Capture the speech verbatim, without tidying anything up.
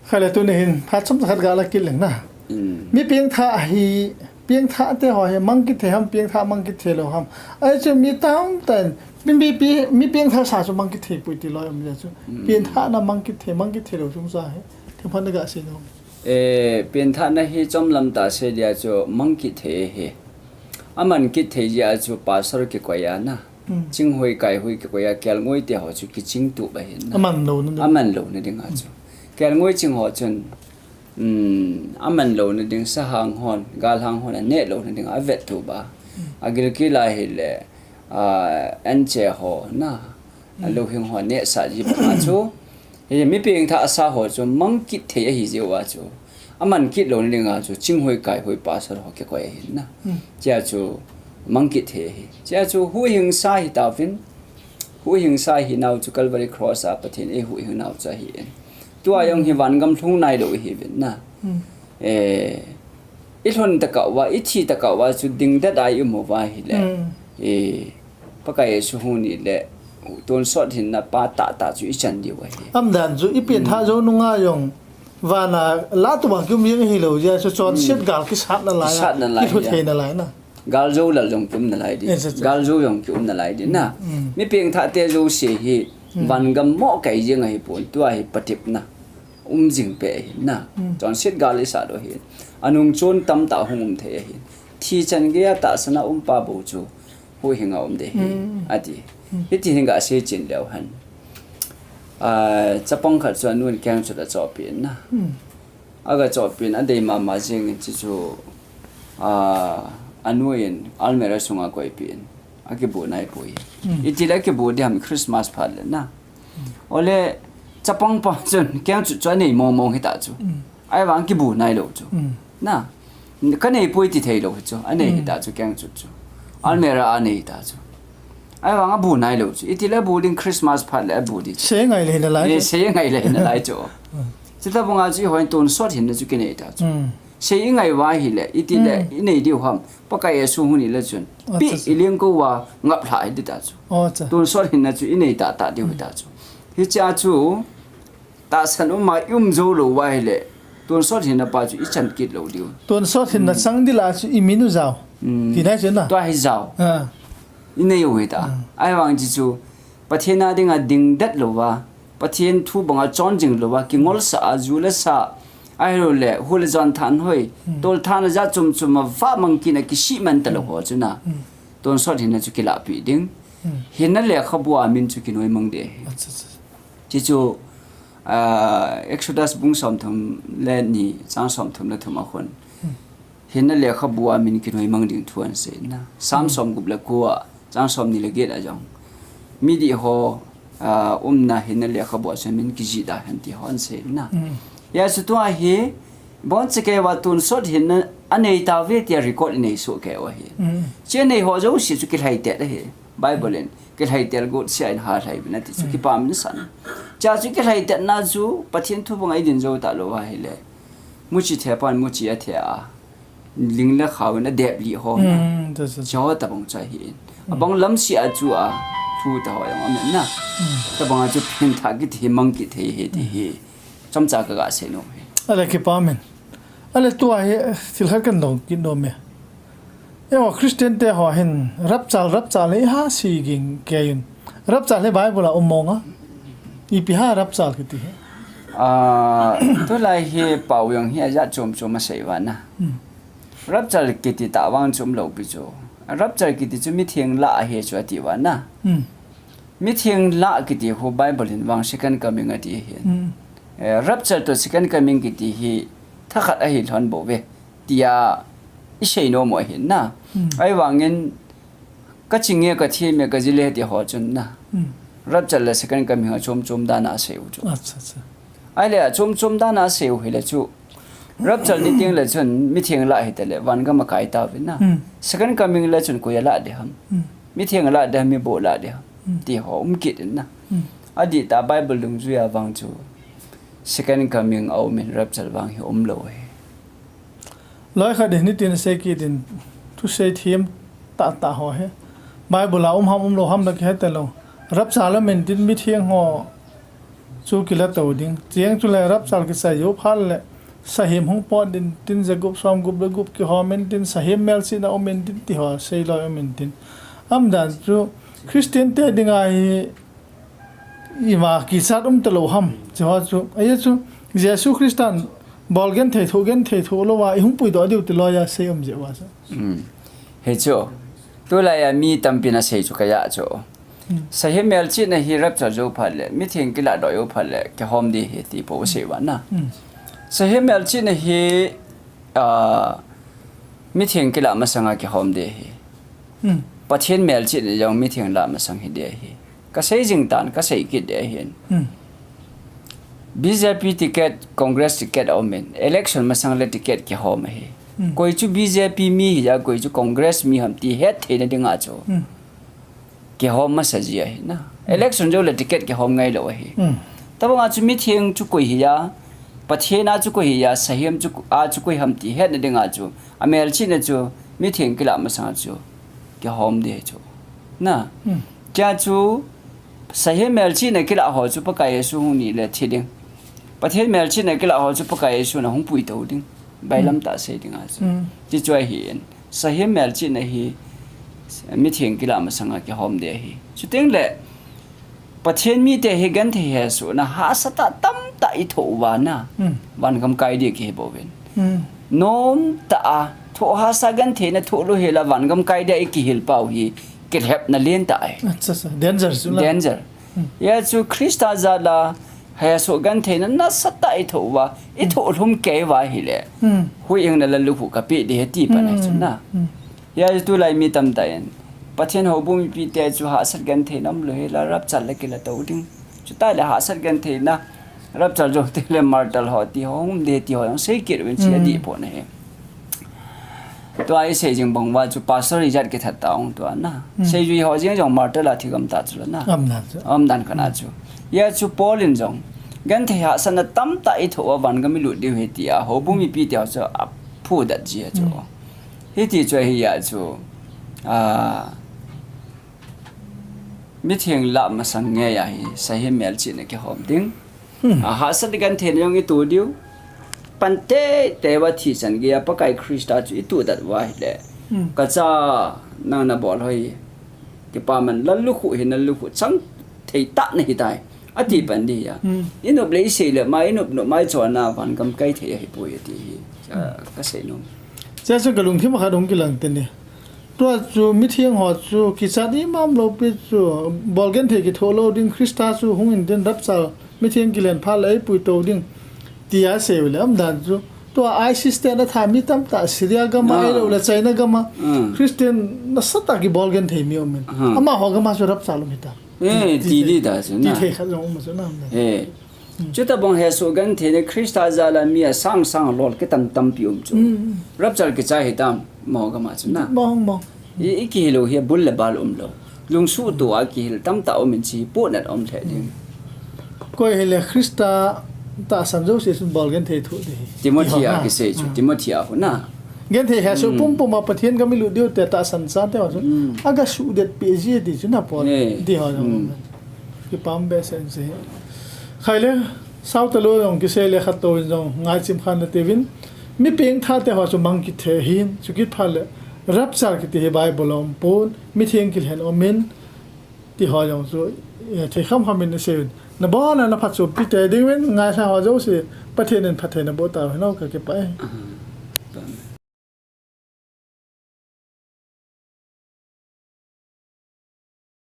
Kha le tuni hin phat chomcha khat ga la kit leng na. Mm. Mi pengthah hi, pengthah te ho hi mang kit thei ham, pengthah mang kit thei lou ham. Ahi chu mi tamtah in, mi, mi, mi, mi pengthah sa chu mang kit thei poi ti loi um le chu. Mm. Pengthahna mang kit thei, mang kit thei lou chung sa hi. Themkhat na ga sei nom. Eh, pengthahna hi chomlam tah sei dia chu mang kit thei hi. Aman kit thei jeh a chu pastor kikoi a na. Mm. Chinghui kahui kikoi a kelngoi te ho chu kiching tup ahin na. Aman louna ding. Aman louna ding a chu. Kelngoi ching ho chun, mm, aman louna ding, sahang hon, galhang hon aneh louna ding a avet tup a. Mm. Agilkel a hile, ah, anche ho na. Mm. Alouhing ho nehsah ji bang a chu. Hi mi pengthah sa ho chu mang kit thei ahi jeh uva chu. Aman kit louna ding a chu, chinghui kahui pastor ho kikoi ahin na. Hmm. Chea chu mang kit thei ahi. Chea chu huhhingsa hi tauvin, huhhingsa hi nau chu Calvary Cross a Pathen in eihuhhing nau chu ahin. Tua jong hi vangam lhung nailou ihiuvin na. Hmm. Eh, ilhun tokah uva, ithi tokah uva chu dingdet a i um uva ahile. Hmm. Eh, Pakai Jesu hung ni le, tonsot hinna pa tahtah chu ichan diu ahi. Aumdan chu i pengthah jou nunga jong, vana lah tobang kium jeng hilou jeh a chu chonset gal kisat nalai a, kisat nalai a, kilhu thei nalai na. Galjou lal jong kium nalai di. Yes, yes, yes. Galjou jong kium nalai di na. Mm. Mi pengthah te jouse hi, mm, vangam mo kai jeng ahipon, tua hi patepna um jing peh ahi na. Mm. Chonset gal isat u ahi. Anung chon tamtah hung um thei ahi. Thi chan geiya tahsan a um pa bou chu huhhing a um ding ahi, mm, ati. Mm. Hiti hin ga sei chen leu hen. Ah, chapang khat chu anu in kengchot achop in na. Mm. Aga chop in adei mama jeng in chu chu, ah, anu in almirah sunga koipeh in. Akibu nai poi. Mm. Itile akibu ding ham Christmas phat le na. Mm. Ole chapang pa chun kengchot chu anei mong mong hita chu. Mm. Ahivang kibu nailou chu. Mm. Na, kanei poi ti theilou hi chu. Anei, mm, hita chu kengchot chu. Almirah a anei ta chu. Ahivang abu nailou chu. Itile abu ding Christmas phat le abu ding chu. Sei ngai le hinalai chu. Eh, sei ngai le hinalai chu. Mm. Chuti banga chu eiho in tonsot hinna chu kinei ta chu. Mm. Sei ingai uva ahile, itile, mm, inei diu ham. Pakai Jesu hung ni le chun. Acha, acha. Pi iling ko uva ngap lha hi ding ta chu. Oh, acha. Tonsot hinna chu inei tahtah diu hi ta chu. Hichea chu, tahsan um a i um jou lou uva ahile, tonsot hinna pa chu ichan kit lou diu. Tonsot hinna, mm, chang ding lah a chu i min u jao. Mm. Tina chu na. Tua hi jao. Ah. Inei u hita. Ah. Ahivang chu chu, Pathen a dinga dingdet louva, Pathen thu banga chon jing louva, kingolsah a, ju le sa, ahilou le, hu le jon thanhoi, mm, tolthanna jat chom chom a, vah mang kit a kisih man talou ho chu na. Mm. Tonsot hinna chu kilahpeh ding. Mm. Hinna lekhabu a min chu kinoimang ding ahi. Acha, acha. Chuchu, ah, Exodus bung somthum le ni, chang somthum le thum a khun. Hmm. Hinna lekhabu a min kinoimang ding thu ahin sei na. Psalm, hmm, somgup le ko a, chang somni le get a jong. Midih ho, ah, umna hinna lekhabu a chun min kijih da hen ti ho ahin sei na. Hmm. Hijeh chun tua hi, boncha keiva tonsot hinna anei tauve tia record inei soh kei u ahi. Hmm. Hiche anei ho jouse chu kilhaitet ahi. Bible in, kilhaitel got sia in halhai uvin ati chu, mm, kipa min san. Chea chu kilhaitetna chu, Pathen thu banga idin jou talou ahile. Muchi thepan muchi athea. Ling le khao in adep lih ho na. Mm, ta, ta, ta. Chea tabang chu ahi in. Mm. Abang lamsea chu a, thu taho jong aum in na. Mm. Tabanga chu pengthah kiti hi mang kit thei ahi ti hi. Mm. Chomcha kaga sei nom e. Ale kipa min. Ale tua hi, thil khat kan dong kit nom e. Eiho Christian te ho hin rapture, rapture hi iha sei ging kei in. Rapture hi Bible a um mong a. Ipi ham rapture kiti hi. Ah, tulai hi pao jong hi ajat chom chom asei uva na. Hmm. Rapture kiti tah vang chu umlou pi chu. Rapture kiti chu mitheng lah ahi chu ati uva na. Hmm. Mitheng lah kiti hi Bible in vang second coming ati ahi. Hmm. Eh, rapture toh second coming kiti hi thakhat ahi lhon bou ve. Tia isei nom u ahin na. Hmm. Ahivangin, kaching e, kathem e, kajil e ti ho chun na. Hmm. Rapture le second coming a chom chom dan a asei u chu. Acha, acha. Ahile achom chom dan a asei u hile chu. Rapture ni teng le chun mitheng lah hita le vangam a kai tauve na. Hmm. Second coming le chun koi alah ding ham. Hmm. Mitheng alah ding ham, mibo alah ding ham. Hmm. Ti ho um kit in na. Hmm. Adih tah Bible dungjui a vang chu. Second coming aum in rapture vang hi umlou ahi. Loi khat in hitin asei kit in, thusei them tah tah ho hi. Bible a um ham umlou ham la kihe talou. Rapture la min tin mitheng ho chu kila to ding. Cheng chu le rapture kichai jou phat le sahem hung pot ding tin, jagup somgup le gup kihom in tin, sahem melchihna um in tin, ti ho seilou um in tin. Aum dan chu Christian te dinga hi ima kichat um talou ham. Chu ho chu, ahi chu Jesu Christan bol genthei thoh, genthei thoh louva i hung puidoh diu ti loi a sei um jeh uva chu. Hichu, tulai a mi tampi na sei chu ka ja chu. Sahem melchihna hi rapture jou phat le, mitheng kilah doh jou phat le, kihom ding ahi ti pou sei uva na. Sahem melchihna hi, ah, mitheng kilah masanga kihom ding ahi. Pathen melchihna jong mitheng lah masang hi ding ahi. Ka sei jing tan, ka sei kit ding ahin. B J P ticket, Congress ticket aum in, election masang le ticket kihom ahi. Koi chu B J P mi hija, koi chu Congress mi ham ti hetthei na dinga chu kihom masa ji ahi na. Election jou le ticket kihom ngai lou ahi. Tabang a chu mitheng chu koi hija, Pathen a chu koi hija, sahem chu a chu koi ham ti hetna dinga chu, a melchihna chu mitheng kilah masanga chu kihom ding ahi chu. Na. Chea chu sahem melchihna kilah ho chu Pakai Jesu hung ni le thi ding. Pathen melchihna kilah ho chu Pakai Jesu na hung puito ding. Bailam tah sei dinga chu. Ti chu ahin. Sahem melchihna hi mitheng kilah masanga kihom ding ahi. Chuteng le Pathen mite hi genthei hesohna hahsa tah tamtah i thoh uva na, vangam kai ding kihi bouvin. Nom tah a thoh hahsa gentheina thoh lou hel a vangam kai ding a i kihil pau hi kilhepna lentah ahi. Acha, acha. Danger chu la. Danger. Hia chu Christa jal a hesoh gentheina nasatah i thoh uva, i thoh lhum kei uva ahile, huhhingna lallukhuh kapeh ding ahi ti pan ahi chu na. Hia chu tulai mi tamtah in Pathen houbung mipite chu hahsat gentheina umlou hel a rapture la kila to ding. Chutah le hahsat gentheina rapture jou teng le martyr ho ti ho um ding ti ho jong sei kit uvin, sei adih pon ahi. Tua i sei jing bang uva chu pastor ijat kithat ta ong tua na. Seijui ho jeng jong martyr la thigam ta chu la na. Aum dan chu. Aum dan khat a chu. Hia chu Paul in jong genthei hahsatna tamtah i thoh uva vangam i lut diu ahi tia houbung mipite ho chu aphudat ji ahi chu. Hiti chu ahi a chu, ah, mitheng lah masang ngei a hi sahem melchihna kihom ding. A hahsat gentheina jong i toh diu. Pan teitei uva thi chan gei a Pakai Christa chu i tohdat uva ahile, ka cha, nang na bol ho hi kipaman lallukhuh hi nallukhuh chang thei tah nahi tai, ati pan ding ahi. I nop le i sei le ma, i nop nop ma i chon a vangam kai thei ahipoi ati hi, ah, ka sei nom. Chea chu ka lungthim a khat hung kilang teni. Tua chu mitheng ho chu kichat imam lou pi chu, bol genthei kithoh lou ding, Christa chu hung in tin rapture mitheng kilen phat le eipuito ding tia sei u le aum dan chu. Tua ISIS te na tha mi tamtah Syria gam a, ahilou le China gam a Christian nasatah kibol genthei mi um in. Amaho gam a chu rapture um hita. Eh, ti, ti, ti di ta chu ti na. Thei khat jong um chu na. Eh. Chutobang hesoh gentheina Christa jal a mi asang sang lol kitam tampi um chu. Rapture kichai hitam, amaho gam a chu na. Mong, mong. I, i kihil u hi abul le bal umlou. Lungsuhtoh a kihil tamtah um in chi, pohnat um lheh ding. Koi hile Christa tahsan jouse chun bol genthei thoh ding ahi. Timothy a kisei chu, Timothy a hu na. Genthei hesoh pumpum a Pathen gam i lut diu te tahsan chate ho chu. Aga suhdet peh ji ti chu na Paul. Ti ho jong. Kipah behseh in sei. Khaile, sao talou jong kisei le khat tou in jong ngaichim khan nate uvin. Mi pengthah te ho chu mang kit thei ahin, chukit phat le rapture kiti hi Bible a um pon, mitheng kilhen um in, ti ho jong chu, eh, thei kham kham in i sei uvin. Na bon a na phatchompi tei ding uvin, ngailha ho jouse, Pathen in phattheina boh tau hen o, ka kipah e.